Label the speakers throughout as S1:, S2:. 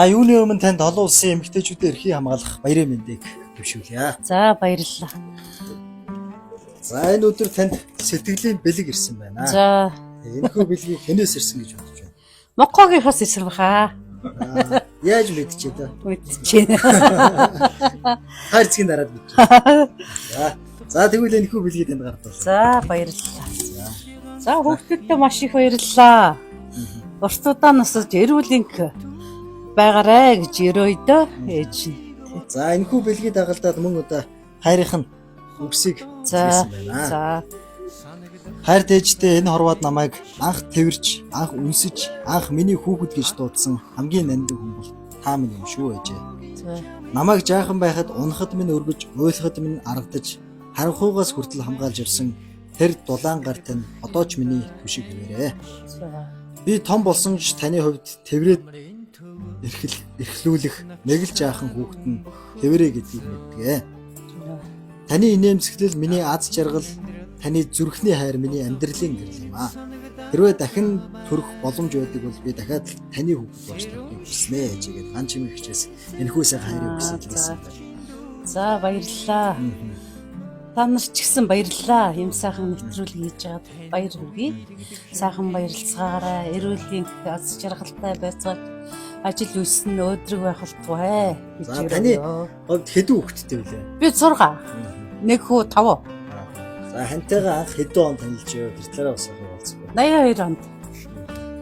S1: А юуны өмнө танд олон улсын эмэгтэйчүүдийн эрхийг хамгаалах баярын мэндийг дэвшүүлье.
S2: За, баярлалаа.
S1: За, энэ өдөр танд сэтгэлийн бэлэг ирсэн байна.
S2: За.
S1: Энэхүү бэлгийг хэнээс ирсэн гэж бодож байна?
S2: Мокогийнхоос ирсэн баха.
S1: Аа, яаж мэдчихээ дээ?
S2: Мэдчихээн.
S1: Хайр згийн дараад мэдчихээ. За. За, тэгвэл энэхүү бэлгийг танд гаргалаа.
S2: За, баярлалаа. За, хүүхдүүдтэй маш их баярлалаа. Урт удаан насалж эрүүл энх байгаарэ гэж ерөөе дөө ээж нь.
S1: За, энэхүү бэлгийг дагалдаад мөн одоо хайрынх нь үгсийг
S2: За.
S1: хэлсэн байна.
S2: За.
S1: Хайрт ээжтэй, энэ хорвоод намайг анх тэвэрч, анх үнсэж, анх миний хүүхэд гэж дуудсан хамгийн нандин хүн бол та минь юм шүү, ээжээ.
S2: За.
S1: Намайг жаахан байхад унахад минь өргөж, уйлахад минь аргадаж, харанхуйгаас хүртэл хамгаалж ирсэн тэр дулаан гар тань одоо ч миний түшиг хэвээрээ.
S2: За.
S1: Би том болсон ч таны хувьд тэврээд эрхэл эрхлүүлэх нэг л жаахан хүүхэд нь хэвээрээ гэдгийг мэддэг. Таны инээмсэглэл миний аз жаргал, таны зүрхний хайр миний амьдралын гэрэл юм аа. Хэрвээ дахин төрөх боломж байдаг бол би дахиад л таны хүүхэд болж төрөхийг хүснэ ээжээ гээд ган чимээ хичээс энэхүү сайхан хайрын үгсийг хэлсэн байна.
S2: За, баярлалаа. Та нар ч гэсэн баярлалаа. Юм сайхан нэвтрүүлэг хийж байгаад баяр хүргэе. Сайхан баярлцгаарай. Эрүүл энх, аз жаргалтай байцгааж ажил үйлс нь өөдрөг байх болтугай гэж
S1: За, таны
S2: ерөөе.
S1: хувьд хэдэн хүүхэдтэй билээ?
S2: Би 6. Нэг хүү 5.
S1: За, хантайгаа анх хэдэн он танилж байв? Тэр талаараа бас явуулцгаа.
S2: 82 онд.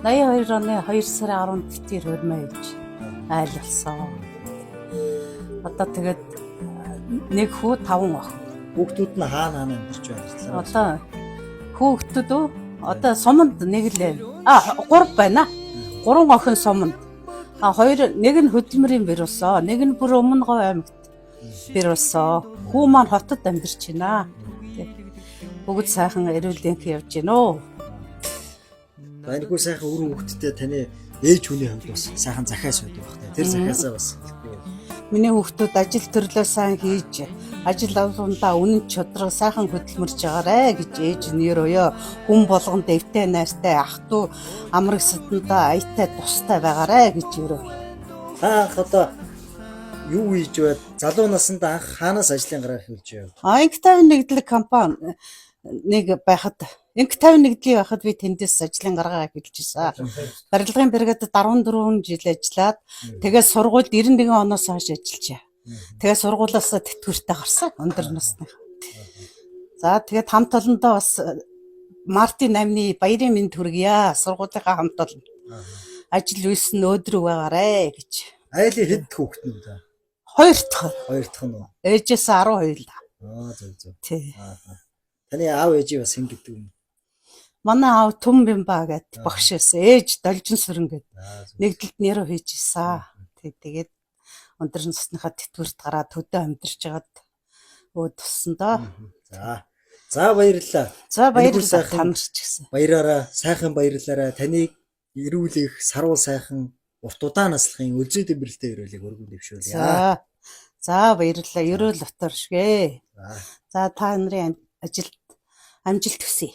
S2: 82 оны 2 сарын 14-р хөрмөө хийж айл болсон. Одоо тэгээд нэг хүү, 5 охин.
S1: Хүүхдүүд нь хаана хаана амьдарч байна, тэр талаараа.
S2: Одоо хүүхдүүд үү? Одоо суманд нэг л байна. А, гурав байна. Гурван охин суманд. А, хоёр, нэг нь Хөдөлмөрийн Бэрүүлсөө, нэг нь бүр Өмнө Говь аймагт Бэрүүлсөө. Хүү маань хотод амьдарч байна. Тэг. Бүгд сайхан эрүүл энх явж байна уу?
S1: За, энэхүү сайхан үр хүүхэдтэй таны ээж хүний хувьд бас сайхан захиас байдаг байх та. Тэр захиасаа бас хэлэхгүй.
S2: Миний хүүхдүүд ажил төрлөө сайн хийж, ажил аврандаа үнэн чудраг сайхан хөдөлмөрж байгаарэ гэж ээж нь ерөөё. Хүн болгон дэвтэй найртай, ах トゥ амраг садандаа аятай тустай байгаарэ гэж ерөө.
S1: Та анх одоо юу хийж байд? Залуу наснд анх хаанаас ажлын гараа эхэлж байв?
S2: А, Инк 51 компани нэг байхад, Инк 51-ийн байхад би тэндээс ажлын гаргаа эхэлж ирсэн. Барилгын бригадад 14 жил ажиллаад, тэгээд сургуульд 91 оноос хойш ажиллажээ. Тэгээд сургуулиас тэтгэвртэй гарсан, өндөр насны. За, тэгээд хамт олондоо бас мартын 8-ны баярын мэнд хүргье. Сургуулийнхаа хамт олон. Ажил үйлс нь өөдрөг байгаарэ гэж.
S1: Айлын хэд хүүхэд нь вэ?
S2: Хоёр дахь.
S1: Хоёр дахь нь уу?
S2: Ээжээс 12 л.
S1: Аа, зөв зөв.
S2: Тий.
S1: Аа. Таны аав ээжийг бас хэн гэдэг юм?
S2: Манай аав Түн Бимба гэд багш байсан. Ээж Должин Сүрэн гэд
S1: Аа, зөв.
S2: нэгдэлт нэрөө хийж исэн. Тэг, тэгээд өндөр насныхаа тэтгэврт гараад хөдөө амьдарч байгаад өөд тусан доо.
S1: За. За, баярлалаа.
S2: За,
S1: Энэхүү
S2: баярлалаа
S1: сайхан
S2: та нар ч гэсэн.
S1: Баяраараа, сайхан баярлалаараа таныг эрүүл их, саруул сайхан, урт удаан наслахын өлзий дэмбэрэлтэй өрөөлийг өргөн дэвшүүлье.
S2: За. За, баярлалаа. Ерөөл дотор шгэ.
S1: За.
S2: За, та нарын ажилд амжилт хүсье.